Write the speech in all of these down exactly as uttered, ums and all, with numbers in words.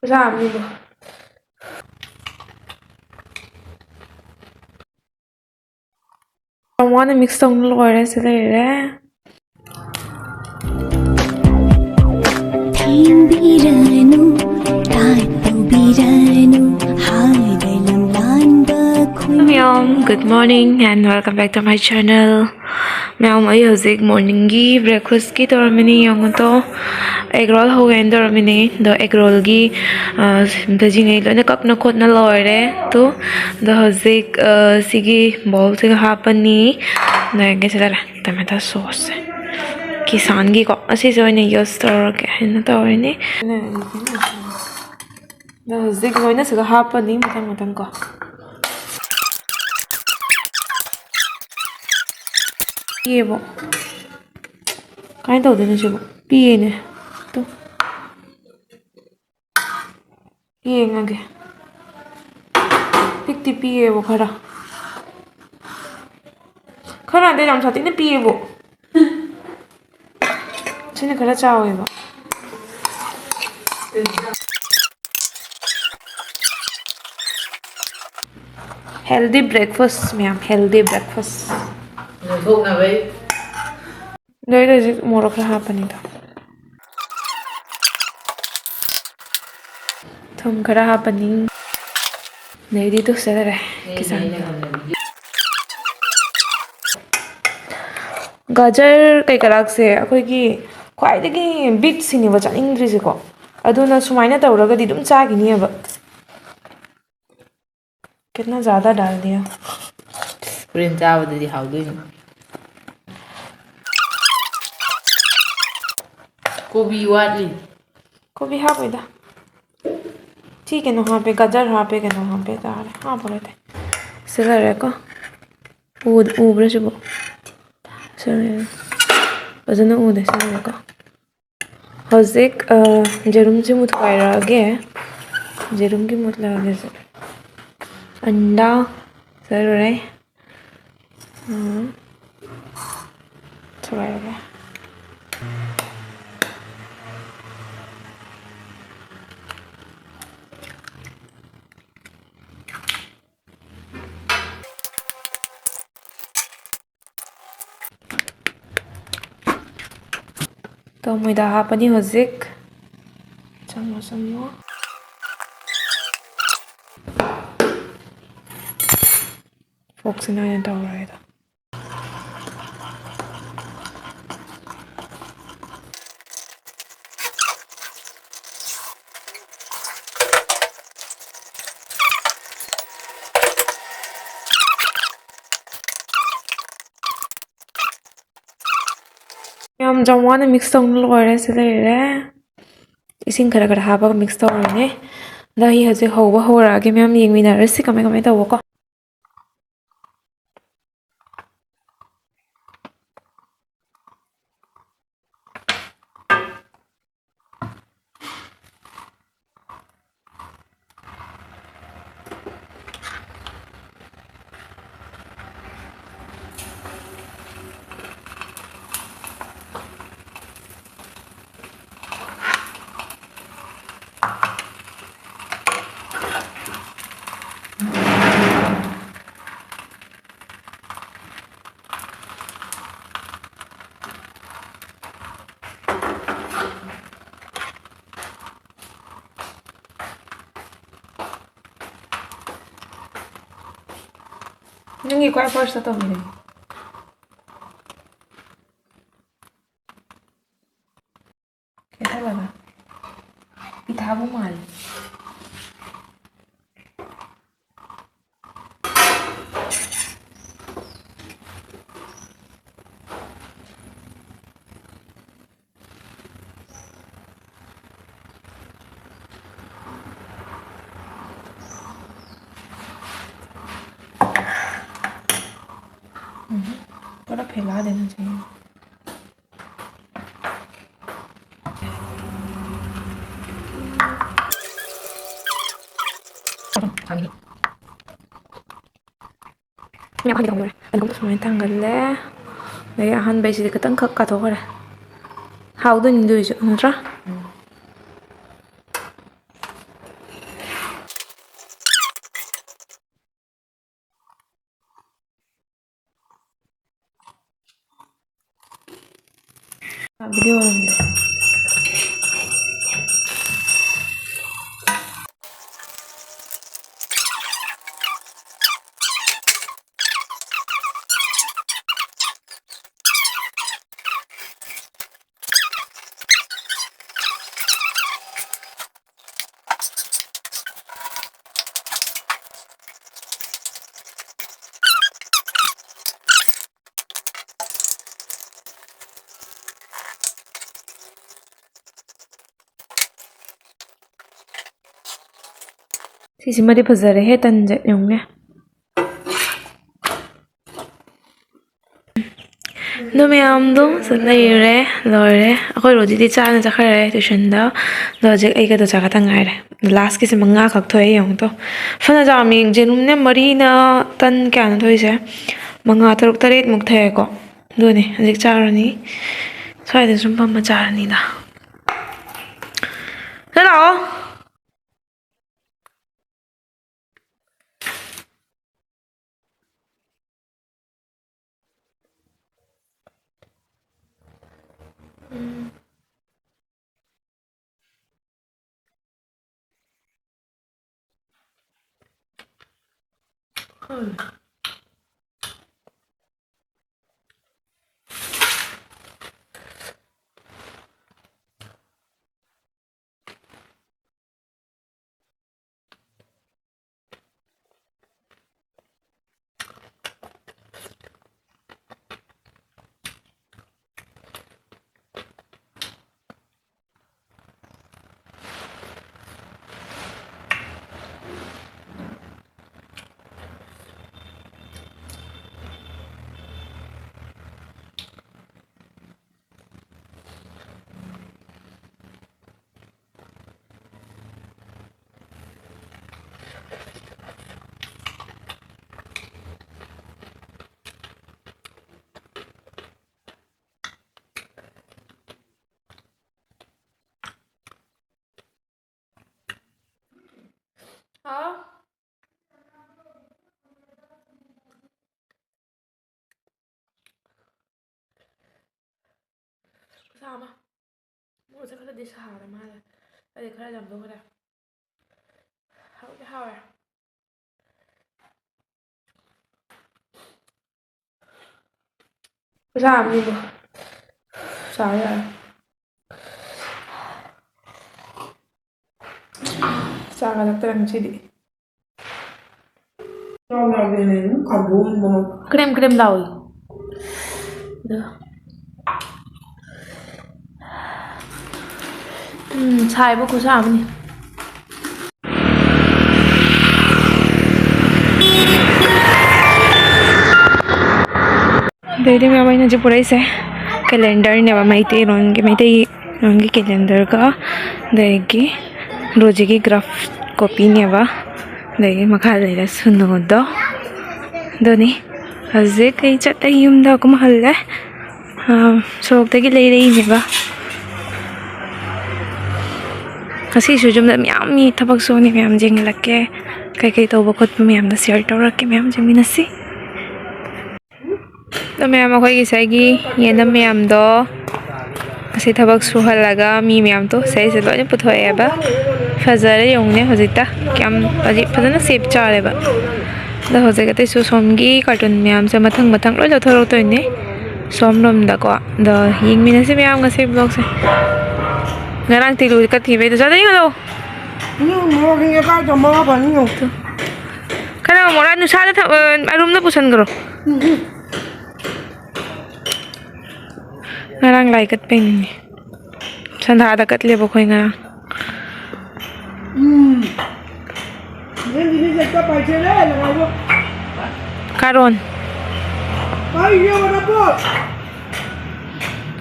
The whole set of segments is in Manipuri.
ꯈꯨꯌꯥꯝ ꯑꯃꯅꯤꯕꯨ꯫ ꯌꯥꯝ ꯋꯥꯅ mix ꯇꯧꯅ ꯂꯣꯏꯔꯦ꯫ ꯁꯤ ꯂꯩꯔꯦ꯫ ꯊꯦꯡꯕꯤꯔꯅꯨ, ꯇꯥꯛꯄꯤꯔꯅꯨ, ꯍꯥꯏꯕ ꯂꯝꯂꯥꯟꯕ ꯈꯨꯟ꯫ ꯃꯌꯥꯝ, good morning and welcome back to my channel. ꯃꯌꯥꯝ, ꯑꯩ ꯍꯧꯖꯤꯛ morningꯒꯤ breakfastꯀꯤ ꯇꯧꯔꯝꯃꯤꯅꯤ꯫ ꯌꯦꯡꯉꯨ ꯇꯣ, egg roll ꯍꯧꯒꯦꯅ ꯇꯧꯔꯝꯃꯤꯅꯤ꯫ ꯑꯗꯣ egg rollꯒꯤ, ꯑ, ꯚꯖꯤꯉꯩ ꯂꯣꯏꯅ ꯀꯛꯅ ꯈꯣꯠꯅ ꯂꯣꯏꯔꯦ꯫ ꯇꯣ, ꯑꯗꯣ ꯍꯧꯖꯤꯛ, ꯑ, ꯁꯤꯒꯤ bowlꯁꯤꯒ ꯍꯥꯞꯄꯅꯤ꯫ ꯂꯩꯔꯒꯦ ꯁꯤꯗ ꯂꯩ, tomato sauceꯁꯦ꯫ ꯀꯤꯁꯥꯟꯒꯤꯀꯣ, ꯑꯁꯤꯁꯦ ꯑꯣꯏꯅ use ꯇꯧꯔꯒꯦ ꯍꯥꯏꯅ ꯇꯧꯔꯤꯅꯤ꯫ ꯑꯗꯣ ꯍꯧꯖꯤꯛ ꯂꯣꯏꯅ ꯁꯤꯗ ꯍꯥꯞꯄꯅꯤ ꯃꯊꯪ ꯃꯊꯪ ꯀꯣ꯫ ꯄꯤꯌꯦꯕꯣ꯫ ꯀꯃꯥꯏꯅ ꯇꯧꯗꯣꯏꯅꯣ ꯁꯤꯕꯣ? ꯄꯤꯌꯦꯅꯦ꯫ ꯇꯨ꯫ ꯌꯦꯡꯉꯒꯦ꯫ ꯄꯤꯛꯇꯤ ꯄꯤꯌꯦꯕꯣ ꯈꯔ꯫ ꯈꯔ ꯅꯠꯇꯦ, ꯌꯥꯝ ꯁꯥꯊꯤꯅ ꯄꯤꯌꯦꯕꯣ꯫ ꯁꯤꯅ ꯈꯔ ꯆꯥꯎꯋꯦꯕ꯫ Healthy breakfast ꯃꯌꯥꯝ, healthy breakfast꯫ ꯅꯣꯏꯊꯣꯛꯅꯕꯩ꯫ ꯑꯗꯣ ꯑꯩꯗꯣ ꯍꯧꯖꯤꯛ ꯃꯣꯔꯣꯛ ꯈꯔ ꯍꯥꯞꯄꯅꯤꯗ꯫ ꯊꯨꯝ ꯈꯔ ꯍꯥꯞꯄꯅꯤ꯫ ꯑꯗꯩꯗꯤ ꯇꯨ ꯁꯤꯗ ꯂꯩꯔꯦ, ꯀꯤꯁꯥꯟ꯫ ꯒꯥꯖꯔ ꯀꯩꯀꯥꯁꯦ ꯑꯩꯈꯣꯏꯒꯤ ꯈ꯭ꯋꯥꯏꯗꯒꯤ ꯕꯤꯠꯁꯤꯅꯦꯕ ꯆꯥꯅꯤꯡꯗ꯭ꯔꯤꯁꯦꯀꯣ꯫ ꯑꯗꯨꯅ ꯁꯨꯃꯥꯏꯅ ꯇꯧꯔꯒꯗꯤ ꯑꯗꯨꯝ ꯆꯥꯈꯤꯅꯦꯕ꯫ कितना ज़्यादा डाल दिया। ꯍꯣꯔꯦꯟ ꯆꯥꯕꯗꯗꯤ ꯍꯥꯎꯗꯣꯏꯅꯤ꯫ ꯀꯣꯕꯤ ꯋꯥꯠꯂꯤ꯫ ꯀꯣꯕꯤ ꯍꯥꯞꯄꯣꯏꯗ꯫ ꯁꯤ ꯀꯩꯅꯣ ꯍꯥꯞꯄꯦ, ꯒꯖꯔ ꯍꯥꯞꯄꯦ, ꯀꯩꯅꯣ ꯍꯥꯞꯄꯦ, ꯇꯥꯔꯦ꯫ ꯍꯥꯞꯄꯔꯣꯏꯗ꯫ ꯁꯤ ꯂꯩꯔꯦꯀꯣ꯫ ꯎ-, ꯎꯕ꯭ꯔꯥ ꯁꯤꯕꯣ? ꯁꯤ ꯂꯩꯔꯦ꯫ ꯐꯖꯅ ꯎꯗꯦ, ꯁꯤ ꯂꯩꯔꯦꯀꯣ꯫ ꯍꯧꯖꯤꯛ, ꯑ, ꯌꯦꯔꯨꯝꯁꯤ ꯃꯨꯊꯣꯛ ꯍꯥꯏꯔꯛꯑꯒꯦ꯫ ꯌꯦꯔꯨꯝꯒꯤ ꯃꯨꯠꯂꯛꯑꯒꯦꯁꯦ꯫ ꯑꯟꯗꯥ ꯆꯠꯂꯨꯔꯦ꯫ ꯎꯝ꯫ ꯊꯨꯒꯥꯏꯔꯒꯦ꯫ ꯇꯣ ꯃꯣꯏꯗ ꯍꯥꯞꯄꯅꯤ ꯍꯧꯖꯤꯛ꯫ ꯆꯥꯃꯁ ꯑꯃ꯫ ꯐꯣꯛꯁꯤꯅ ꯑꯣꯏꯅ ꯇꯧꯔꯒꯦꯗ꯫ ꯌꯥꯝ ꯌꯥꯝ ꯋꯥꯅ ꯃꯤꯛꯁ ꯇꯧꯅ ꯂꯣꯏꯔꯦ꯫ ꯁꯤ ꯂꯩꯔꯦ꯫ ꯏꯁꯤꯡ ꯈꯔ ꯈꯔ ꯍꯥꯞꯄꯒ ꯃꯤꯛꯁ ꯇꯧꯔꯅꯦ꯫ ꯑꯗꯣ ꯑꯩ ꯍꯧꯖꯤꯛ ꯍꯧꯕ ꯍꯧꯔꯛꯑꯒꯦ, ꯃꯌꯥꯝ ꯌꯦꯡꯃꯤꯟꯅꯔꯁꯤ ꯀꯃꯥꯏ ꯀꯃꯥꯏ ꯇꯧꯕꯀꯣ꯫ ꯅꯪꯒꯤ ꯈ꯭ꯋꯥꯏ ꯐꯥꯔꯁꯇ ꯇꯧꯕꯤꯔꯒꯦ꯫ ꯈꯦꯠꯍꯜꯂꯒ ꯄꯤꯊꯥꯕꯨ ꯃꯥꯜꯂꯤ꯫ ꯎꯝ, ꯄꯨꯔꯥ ꯐꯦꯂꯥꯗꯦꯅ ꯆꯍꯤ꯫ ꯃꯌꯥꯝ ꯑꯍꯟꯒꯤ ꯊꯝꯃꯨꯔꯦ꯫ ꯑꯗꯨꯒ ꯁꯨꯃꯥꯏꯅ ꯊꯥꯡꯒꯜꯂꯦ꯫ ꯑꯗꯩ ꯑꯍꯥꯟꯕꯩꯁꯤꯗꯤ ꯈꯤꯇꯪꯈꯛ ꯀꯥꯊꯣꯛꯈ꯭ꯔꯦ꯫ ꯍꯥꯎꯗꯣꯏꯅꯤ ꯑꯗꯨꯏꯁꯨ, ꯅꯠꯇ꯭ꯔꯥ? ꯚꯤꯗꯤꯑꯣ ꯑꯣꯏꯔꯝꯗ꯭ꯔꯦ꯫ ꯁꯤꯁꯤꯃꯗꯤ ꯐꯖꯔꯦꯍꯦ, ꯇꯟꯁꯦ ꯌꯦꯡꯉꯨꯅꯦ꯫ ꯑꯗꯨ ꯃꯌꯥꯝꯗꯣ ꯂꯩꯔꯦ, ꯂꯣꯏꯔꯦ꯫ ꯑꯩꯈꯣꯏ ꯔꯣꯖꯤꯗꯤ ꯆꯥꯅ ꯆꯠꯈ꯭ꯔꯦ ꯇ꯭ꯌꯨꯁꯟꯗ꯫ ꯑꯗꯣ ꯍꯧꯖꯤꯛ ꯑꯩꯒ ꯗꯣꯆꯥ ꯈꯛꯇ ꯉꯥꯏꯔꯦ꯫ ꯂꯥꯁꯀꯤꯁꯦ ꯃꯉꯥ ꯈꯛ ꯊꯣꯛꯑꯦ, ꯌꯦꯡꯉꯨ ꯇꯣ꯫ ꯐꯅ ꯌꯥꯝꯃꯤ꯫ ꯌꯦꯔꯨꯝꯅꯦ ꯃꯔꯤꯅ ꯇꯟ ꯀꯌꯥꯅꯣ ꯊꯣꯛꯏꯁꯦ? ꯃꯉꯥ, ꯇꯔꯨꯛ, ꯇꯔꯦꯠꯃꯨꯛ ꯊꯣꯛꯑꯦꯀꯣ꯫ ꯑꯗꯨꯅꯦ ꯍꯧꯖꯤꯛ ꯆꯥꯔꯅꯤ꯫ ꯁ꯭ꯋꯥꯏꯗ ꯁꯨꯝ ꯐꯝꯃ ꯆꯥꯔꯅꯤꯗ꯫ ꯁꯤꯗ ꯂꯥꯛꯑꯣ꯫ ꯈꯔꯗꯤ ꯁꯥꯔ ꯃꯥꯜꯂꯦ꯫ ꯑꯩ ꯈꯔ ꯆꯥꯝꯊꯣꯛꯈ꯭ꯔꯦ꯫ ꯍꯥꯎꯗꯤ ꯍꯥꯎꯔꯦ꯫ ꯈꯨꯠꯁꯥ ꯑꯃꯅꯤꯕꯨ꯫ ꯆꯥ ꯌꯥꯔꯦ꯫ ꯆꯥ ꯀꯜꯂꯛꯇ꯭ꯔꯦ ꯉꯁꯤꯗꯤ꯫ ꯀ꯭ꯔꯦꯝ ꯀ꯭ꯔꯦꯝ ꯂꯥꯎꯏ꯫ ꯑꯗꯣ ꯎꯝ, ꯁꯥꯏꯕ ꯈꯨꯠꯁꯥ ꯑꯃꯅꯤ꯫ ꯑꯗꯩꯗꯤ ꯃꯌꯥꯝ ꯑꯩꯅ ꯍꯧꯖꯤꯛ ꯄꯨꯔꯛꯏꯁꯦ calendarꯅꯦꯕ, ꯃꯩꯇꯩꯔꯣꯟꯒꯤ, ꯃꯩꯇꯩꯔꯣꯟꯒꯤ calendarꯒ, ꯑꯗꯒꯤ ꯔꯣꯖꯤꯒꯤ graph copyꯅꯦꯕ, ꯑꯗꯒꯤ ꯃꯈꯥ ꯂꯩꯔꯦ ꯁꯨꯅꯨꯗꯣ꯫ ꯑꯗꯨꯅꯤ ꯍꯧꯖꯤꯛ ꯑꯩ ꯆꯠꯂꯦ, ꯌꯨꯝꯗ ꯀꯨꯝ ꯍꯜꯂꯦ꯫ ꯑꯥ, ꯁꯣꯔꯣꯛꯇꯒꯤ ꯂꯩꯔꯛꯏꯅꯦꯕ꯫ ꯉꯁꯤꯁꯨ ꯌꯨꯝꯗ ꯃꯌꯥꯝ ꯃꯤ ꯊꯕꯛ ꯁꯨꯅꯤ ꯃꯌꯥꯝ ꯌꯦꯡꯍꯜꯂꯛꯀꯦ꯫ ꯀꯩꯀꯩ ꯇꯧꯕ ꯈꯣꯠꯄ ꯃꯌꯥꯝꯗꯣ share ꯇꯧꯔꯛꯀꯦ, ꯃꯌꯥꯝ ꯌꯦꯡꯃꯤꯟꯅꯁꯤ꯫ ꯑꯗꯣ ꯃꯌꯥꯝ, ꯑꯩꯈꯣꯏꯒꯤ ꯉꯁꯥꯏꯒꯤ ꯌꯦꯅꯝ ꯃꯌꯥꯝꯗꯣ ꯉꯁꯤ ꯊꯕꯛ ꯁꯨꯍꯜꯂꯒ ꯃꯤ ꯃꯌꯥꯝꯗꯣ ꯁꯤꯗꯩꯁꯤꯗ ꯂꯣꯏꯅ ꯄꯨꯊꯣꯛꯑꯦꯕ꯫ ꯐꯖꯔꯦ ꯌꯦꯡꯉꯨꯅꯦ ꯍꯧꯖꯤꯛꯇ꯫ ꯀꯌꯥꯝ ꯍꯧꯖꯤꯛ ꯐꯖꯅ shape ꯆꯥꯔꯦꯕ꯫ ꯑꯗꯣ ꯍꯧꯖꯤꯛ ꯑꯇꯩꯁꯨ ꯁꯣꯝꯒꯤ carton ꯃꯌꯥꯝꯁꯦ ꯃꯊꯪ ꯃꯊꯪ ꯂꯣꯏ ꯂꯧꯊꯣꯔꯛꯇꯣꯏꯅꯦ ꯁꯣꯝ ꯔꯣꯝꯗꯀꯣ꯫ ꯑꯗꯣ ꯌꯦꯡꯃꯤꯟꯅꯁꯤ ꯃꯌꯥꯝ ꯉꯁꯤ vlogꯁꯦ꯫ ꯉꯔꯥꯡ ꯇꯤꯂꯨ ꯀꯠꯈꯤꯕꯩꯗꯣ ꯆꯠꯂ ꯌꯦꯡꯉꯨ꯫ ꯎꯝ, ꯃꯣꯔꯣꯛꯁꯤꯡꯁꯦ ꯀꯥꯏꯗ ꯃꯣꯔꯣꯛ ꯐꯅꯤ ꯌꯦꯡꯉꯨ꯫ ꯈꯔ ꯃꯣꯔꯣꯛ ꯅꯨꯡꯁꯥꯗ ꯊꯝ-, ꯑ, roomꯗ ꯄꯨꯁꯟꯈ꯭ꯔꯣ꯫ ꯎꯝ, ꯎꯝ꯫ ꯉꯔꯥꯡ ꯂꯥꯏ ꯀꯠꯄꯩꯅꯤꯅꯦ꯫ ꯁꯟꯗꯥꯗ ꯀꯠꯂꯦꯕ ꯑꯩꯈꯣꯏ ꯉꯔꯥꯡ꯫ ꯎꯝ꯫ ꯅꯪꯒꯤꯗꯤ ꯍꯦꯛꯇ ꯄꯥꯏꯁꯤꯜꯂꯦ, ꯂꯒꯥꯏꯗꯣ꯫ ꯀꯥꯔꯣꯟ꯫ ꯄꯥꯏꯒꯦ, ꯋꯥꯔꯕꯣ?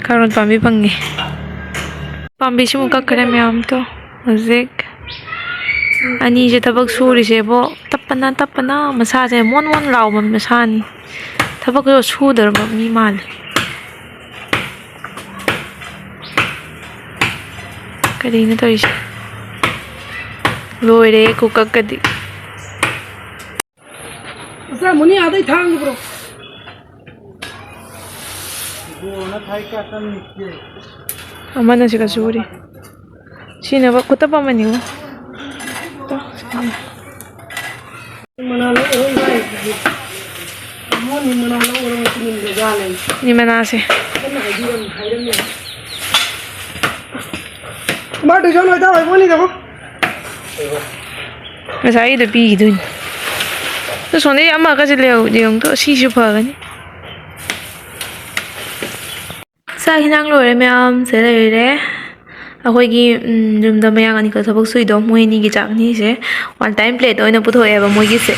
ꯀꯥꯔꯣꯟ ꯄꯥꯝꯕꯤ ꯐꯪꯉꯦ꯫ ꯄꯥꯝꯕꯤꯁꯤꯃꯨꯛ ꯀꯛꯈ꯭ꯔꯦ ꯃꯌꯥꯝꯗꯣ꯫ ꯍꯧꯖꯤꯛ ꯑꯅꯤꯁꯦ ꯊꯕꯛ ꯁꯨꯔꯤꯁꯦꯕꯣ, ꯇꯞꯄꯅ ꯇꯞꯄꯅ ꯃꯁꯥꯁꯦ ꯃꯣꯟ ꯃꯣꯟ ꯂꯥꯎꯕ ꯃꯁꯥꯅꯤ꯫ ꯊꯕꯛꯇꯣ ꯁꯨꯗ꯭ꯔꯕ ꯃꯤ ꯃꯥꯜꯂꯦ꯫ ꯀꯔꯤꯅꯣ ꯇꯧꯔꯤꯁꯦ? ꯂꯣꯏꯔꯦ ꯈꯨꯀꯛꯀꯗꯤ꯫ ꯑꯁ, ꯃꯨꯅꯤ ꯑꯥꯗꯩ ꯊꯥꯡꯗꯨ ꯄꯨꯔꯛꯑꯣ꯫ ꯏꯕꯣꯅ ꯈꯥꯏ ꯀꯥꯇꯝ ꯅꯤꯛꯀꯦ꯫ ꯑꯃꯅ ꯁꯤꯒ ꯁꯨꯔꯤ꯫ ꯁꯤꯅꯕ ꯈꯨꯇꯞ ꯑꯃꯅꯤꯉꯣ꯫ ꯅꯤ ꯃꯅꯥꯁꯦ꯫ ꯃꯥ tuition ꯂꯣꯏ ꯇꯧꯔꯦ, ꯃꯣꯏꯅꯤꯗꯕꯨ꯫ ꯉꯁꯥꯏꯒꯤꯗꯣ ꯄꯤꯈꯤꯗꯣꯏꯅꯤ꯫ ꯑꯗꯣ ꯁꯣꯝꯗꯩ ꯑꯃꯒꯁꯦ ꯂꯩꯍꯧ-, ꯌꯦꯡꯉꯨ ꯇꯣ, ꯁꯤꯁꯨ ꯐꯒꯅꯤ꯫ ꯆꯥꯛ ꯍꯤꯟꯖꯥꯡ ꯂꯣꯏꯔꯦ ꯃꯌꯥꯝ, ꯁꯤꯗ ꯂꯩꯔꯦ꯫ ꯑꯩꯈꯣꯏꯒꯤ, ꯎꯝ, ꯌꯨꯝꯗ ꯃꯌꯥꯡ ꯑꯅꯤꯈꯛ ꯊꯕꯛ ꯁꯨꯏꯗꯣ, ꯃꯣꯏ ꯑꯅꯤꯒꯤ ꯆꯥꯛꯅꯤ ꯁꯦ꯫ One time plate ꯑꯣꯏꯅ ꯄꯨꯊꯣꯛꯑꯦꯕ ꯃꯣꯏꯒꯤꯁꯦ꯫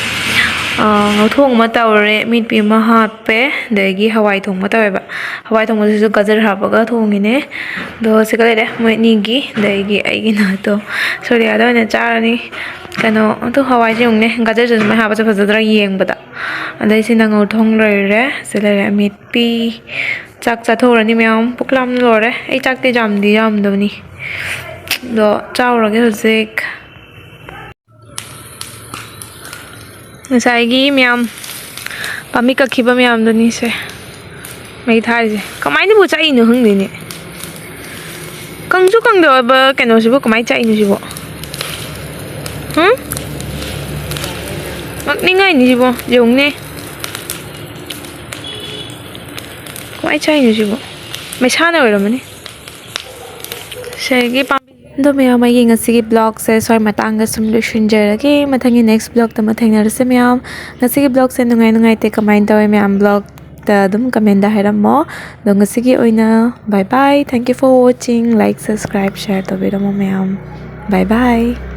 ꯑ, ꯉꯧꯊꯣꯡ ꯑꯃ ꯇꯧꯔꯦ, ꯑꯃꯦꯠꯄꯤ ꯑꯃ ꯍꯥꯞꯄꯦ, ꯑꯗꯒꯤ ꯍꯋꯥꯏ ꯊꯣꯡꯕ ꯇꯧꯋꯦꯕ꯫ ꯍꯋꯥꯏ ꯊꯣꯡꯕꯁꯤꯁꯨ ꯒꯖꯔ ꯍꯥꯞꯄꯒ ꯊꯣꯡꯉꯤꯅꯦ꯫ ꯑꯗꯣ ꯁꯤꯒ ꯂꯩꯔꯦ ꯃꯣꯏ ꯑꯅꯤꯒꯤ, ꯑꯗꯒꯤ ꯑꯩꯒꯤꯅ ꯑꯗꯣ ꯁꯣꯔꯤꯌꯥꯗ ꯑꯣꯏꯅ ꯆꯥꯔꯅꯤ꯫ ꯀꯩꯅꯣ, ꯑꯗꯨ ꯍꯋꯥꯏꯁꯦ ꯌꯦꯡꯉꯨꯅꯦ, ꯒꯖꯔꯁꯦ ꯁꯨꯃꯥꯏꯅ ꯍꯥꯞꯄꯁꯦ ꯐꯖꯗ꯭ꯔꯥ ꯌꯦꯡꯕꯗ꯫ ꯑꯗꯩ ꯁꯤꯅ ꯉꯧꯊꯣꯡ ꯂꯣꯏꯔꯦ꯫ ꯁꯤ ꯂꯩꯔꯦ ꯑꯃꯦꯠꯄꯤ꯫ ꯆꯥꯛ ꯆꯥꯊꯣꯛꯎꯔꯅꯤ ꯃꯌꯥꯝ, ꯄꯨꯛ ꯂꯥꯝ ꯂꯣꯏꯔꯦ꯫ ꯑꯩ ꯆꯥꯛꯇꯤ ꯌꯥꯝꯗꯤ ꯌꯥꯝꯗꯕꯅꯤ꯫ ꯑꯗꯣ ꯆꯥꯎꯔꯒꯦ ꯍꯧꯖꯤꯛ꯫ ꯉꯁꯥꯏꯒꯤ ꯃꯌꯥꯝ, ꯄꯥꯝꯕꯤ ꯀꯛꯈꯤꯕ ꯃꯌꯥꯝꯗꯨꯅꯤ ꯁꯦ꯫ ꯃꯩ ꯊꯥꯔꯤꯁꯦ꯫ ꯀꯃꯥꯏꯅꯕꯨ ꯆꯥꯛꯏꯅꯣ ꯈꯪꯗꯦꯅꯦ꯫ ꯀꯪꯁꯨ ꯀꯪꯗꯕ ꯀꯩꯅꯣꯁꯤꯕꯨ ꯀꯃꯥꯏꯅ ꯆꯥꯛꯏꯅꯣ ꯁꯤꯕꯣ? ꯍꯨꯝ? ꯉꯛꯅꯤꯡꯉꯥꯏꯅꯤ ꯁꯤꯕꯣ꯫ ꯌꯦꯡꯉꯨꯅꯦ꯫ ꯀꯃꯥꯏꯅ ꯆꯥꯛꯏꯅꯣ ꯁꯤꯕꯣ? ꯃꯩꯁꯥꯅ ꯑꯣꯏꯔꯝꯃꯅꯤ꯫ ꯁꯤꯒꯤ ꯄꯥꯝꯕꯤ ꯑꯗꯣ ꯃꯌꯥꯝ, ꯑꯩꯒꯤ ꯉꯁꯤꯒꯤ vlogꯁꯦ ꯁ꯭ꯋꯥꯏ ꯃꯇꯥꯡꯗ ꯁꯨꯝ ꯂꯣꯏꯁꯤꯟꯖꯔꯒꯦ꯫ ꯃꯊꯪꯒꯤ next vlogꯇ ꯑꯃꯨꯛ ꯊꯦꯡꯅꯔꯁꯦ ꯃꯌꯥꯝ꯫ ꯉꯁꯤꯒꯤ vlogꯁꯦ ꯅꯨꯡꯉꯥꯏ ꯅꯨꯡꯉꯥꯏꯇꯦ ꯀꯃꯥꯏꯅ ꯇꯧꯋꯦ ꯃꯌꯥꯝ, vlogꯇ ꯑꯗꯨꯝ commentꯇ ꯍꯥꯏꯔꯝꯃꯣ꯫ ꯑꯗꯣ ꯉꯁꯤꯒꯤ ꯑꯣꯏꯅ bye bye, thank you for watching, like, subscribe, share ꯇꯧꯕꯤꯔꯝꯃꯣ ꯃꯌꯥꯝ, bye bye꯫